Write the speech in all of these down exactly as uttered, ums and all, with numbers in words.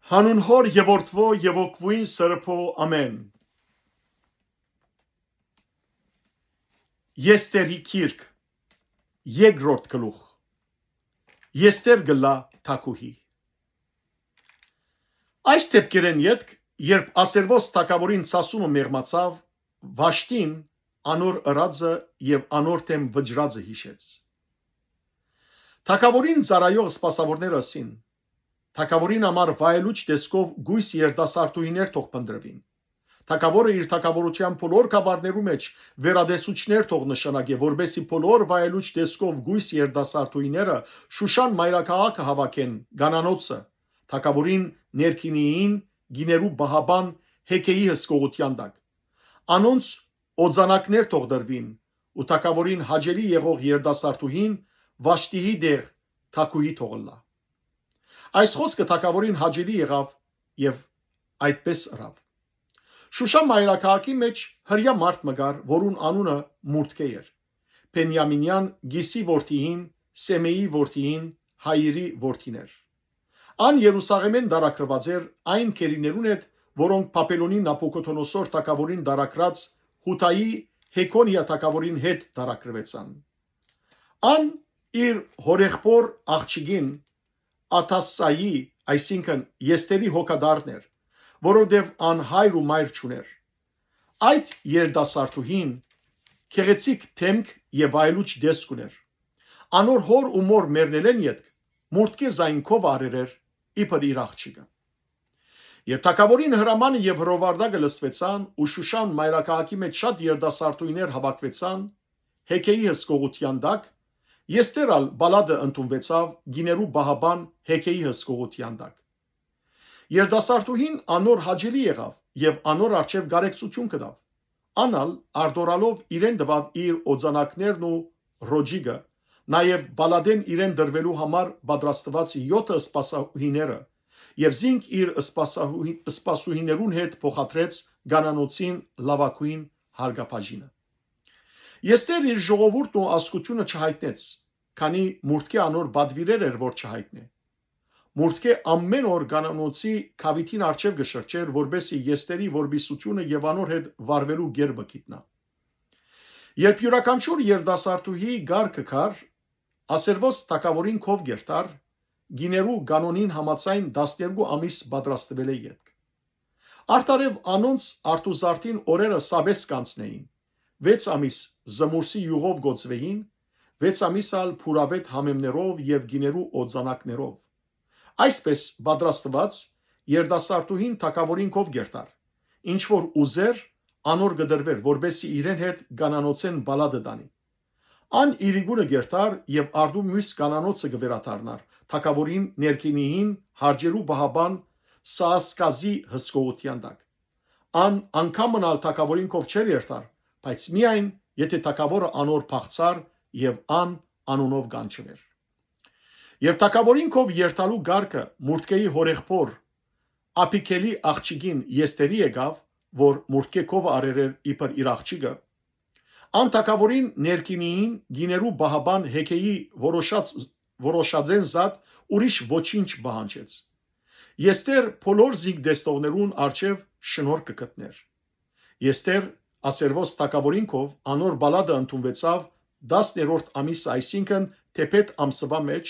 Հանուն Հօր եւ Որդուոյ եւ Հոգւոյն Սրբոյ, ամէն։ Եստերի գիրք, երկրորդ գլուխ։ Եստեր կ'ըլլայ թագուհի։ Այս դէպքերէն ետք, երբ Ասերոս թագաւորին սասումը մեղմացաւ, Վաշտին անոր ըրածը եւ անոր դէմ վճռածը յիշեց։ Թագաւորին ծառայող սպասաւորները ըսին. «Թագաւորին համար վայելուչ տեսքով կոյս երիտասարդուհիներ թող փնտռուին։ Թագաւորը իր թագաւորութեան բոլոր գաւառներու մէջ վերատեսուչներ թող նշանակէ, որպէսզի բոլոր վայելուչ տեսքով կոյս երիտասարդուհիները Շուշան մայրաքաղաքը հաւաքեն կանանոցը, թագաւորին ներքինիին, գիներու պահապան Հեքեի հսկողութեան տակ։ Անոնց օծանակներ թող տրուին ու թագաւորին հաճելի եղող երիտասարդուհին Վաշտիի տեղ թագուհի թող ըլլայ»։ Այս խօսքը թագաւորին հաճելի եղաւ եւ այդպէս ըրաւ։ Շուշան մայրաքաղաքի մէջ հրեայ մարդ մը կար, որուն անունը Մուրդկէ էր։ Բենիամինեան Գիսի որդիին, Սեմէի որդիին, Հայիրի որդին էր։ Ան Երուսաղէմէն տարագրուած էր այն գերիներուն հետ, որոնք Բաբելոնի Նաբուքոդոնոսոր թագաւորին տարագրած Յուդայի Յեքոնիա թագաւորին հետ տարագրուեցան։ Ան իր հօրեղբօր աղջիկին Աթասայի, այսինքն՝ Եստերի հոգատարն էր, որովհետեւ ան հայր ու մայր չունէր։ Այդ երիտասարդուհին գեղեցիկ դէմք եւ վայելուչ տեսք ունէր։ Անոր հօր ու մօր մեռնելէն ետք Մուրդկէ զայն քով առեր էր իբր իր աղջիկը։ Երբ թագաւորին հրամանը եւ հրովարտակը լսուեցան ու Շուշան մայրաքաղաքի մէջ շատ երիտասարդուհիներ հաւաքուեցան Հեքեի հսկողութեան տակ, Եստեր ալ պալատը ընդունուեցաւ գիներու պահապան Հեքեի հսկողութեան տակ։ Երիտասարդուհին անոր հաճելի եղաւ եւ անոր առջեւ կարեկցութիւն կտաւ։ Ան ալ արտորալով իրեն տուաւ իր օծանակներն ու ռոճիկը, նաեւ պալատէն իրեն տրուելու համար պատրաստուած եօթը սպասուհիները, եւ զինք իր սպասահուհի-, սպասուհիներուն հետ փոխադրեց կանանոցին լաւագոյն հարկաբաժինը։ Եստեր իր ժողովուրդն ու ազգութիւնը չյայտնեց, քանի Մուրդկէ անոր պատուիրեր էր որ չյայտնէ։ Մուրդկէ ամէն օր կանանոցի գաւիթին առջեւ կը շրջէր, որպէսզի Եստերի որպիսութիւնը եւ անոր հետ վարուելու կերպը գիտնայ։ Երբ իւրաքանչիւր երիտասարդուհի կարգը կար, Ասերոս թագաւորին քով կ'երթար, գիներու կանոնին համաձայն տասներկու ամիս պատրաստուելէ ետք։ Արդարեւ անոնց արտուզարդին օրերը սաբես կանցնէին, վեց ամիս զմուրսի իւղով կ'օծուէին, վեց ամիս ալ փուրավէտ համեմներով եւ գիներու օծանակներով։ Այսպէս պատրաստուած՝ երիտասարդուհին թագաւորին քով կ'երթար, ինչ որ ուզէր, անոր կը տրուէր, որպէսզի իրեն հետ կանանոցէն պալատը տանի։ Ան իրիկունը կ'երթար եւ արդու միւս կանանոցը կը վերադառնար թագաւորին ներքինիին, հաճելու պահապան Սաասկազի հսկողութեան տակ։ Ան անգամ մըն ալ թագաւորին քով չէր երթար, բայց միայն եթէ թագաւորը անոր փախցար եւ ան անունով կանչուէր։ Երբ թագաւորին քով երթալու կարգը Մուրդկէի հօրեղբօր Աբիգէլի աղջիկին Եստերի եկաւ, որ Մուրդկէ քովը առեր էր իբր իր աղջիկը, ան թագաւորին ներքինիին գիներու պահապան Հեքեի որոշած, որոշածէն զատ ուրիշ ոչինչ պահանջեց։ Եստեր բոլոր զինք տեսնողներուն առջեւ շնորհք կը գտնէր։ Եստեր Ասերոս թագաւորին քով անոր պալատը ընդունուեցաւ տասներորդ ամիսը, այսինքն՝ թեբետ ամսուայ մէջ,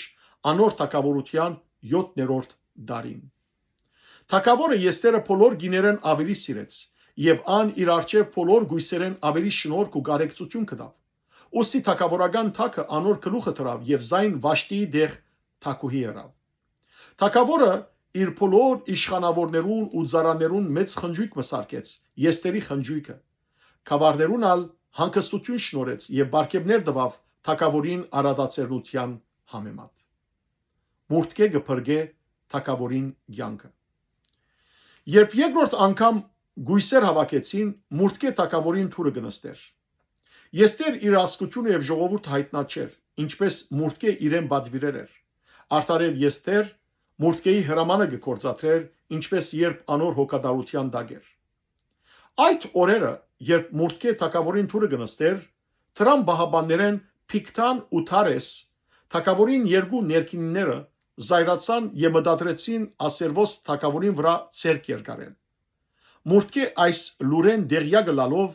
անոր թագաւորութեան եօթներորդ տարին։ Թագաւորը Եստերը բոլոր գիներէն աւելի սիրեց եւ ան իր առջեւ բոլոր կոյսերէն աւելի շնորհք ու կարեկցութիւն գտաւ։ Ուստի թագաւորական թագը անոր գլուխը դրաւ եւ զայն Վաշտիի տեղ թագուհի ըրաւ։ Թագաւորը իր բոլոր իշխանաւորներուն ու ծառաներուն մեծ խնջոյք մը սարքեց, Եստերի խնջոյքը։ Գաւառներուն ալ հանգստութիւն շնորհեց եւ պարգեւներ տուաւ թագաւորին արատացերնութեան համեմատ։ Մուրդկէ կը փրկէ թագաւորին կեանքը։ Երբ երկրորդ անգամ կոյսեր հաւաքեցին, Մուրդկէ թագաւորին դուռը կը նստէր։ Եստեր իր ազգութիւնը եւ ժողովուրդը յայտնած չէր, ինչպէս Մուրդկէ իրեն պատուիրեր էր։ Արդարեւ Եստեր Մուրդկէի հրամանը կը գործադրէր, ինչպէս երբ անոր հոգատարութեան տակ էր։ Այդ օրերը, երբ Մուրդկէ թագաւորին դուռը կը նստէր, դրան պահապաններէն Փիքթան ու Թարես, թագաւորին երկու ներքինները, զայրացան եւ մտադրեցին Ասերոս թագաւորին վրայ ձեռք երկարել։ Մուրտկէ այս լուրէն տեղեակ ըլլալով,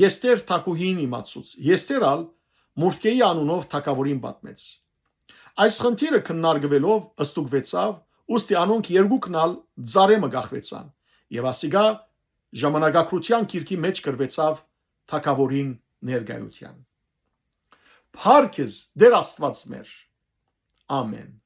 Եստեր թագուհիին իմացուց։ Եստեր ալ Մուրտկէի անունով թագաւորին պատմեց։ Այս խնդիրը քննարկուելով ստուգուեցաւ, ուստի անոնք երկուքն ալ ծառէ մը կախուեցան եւ ասիկա ժամանակագրութեան գիրքի մէջ գրուեցաւ թագաւորին ներկայութեան։ Փառք ես, Տէր Աստուած մեր։ Ամէն։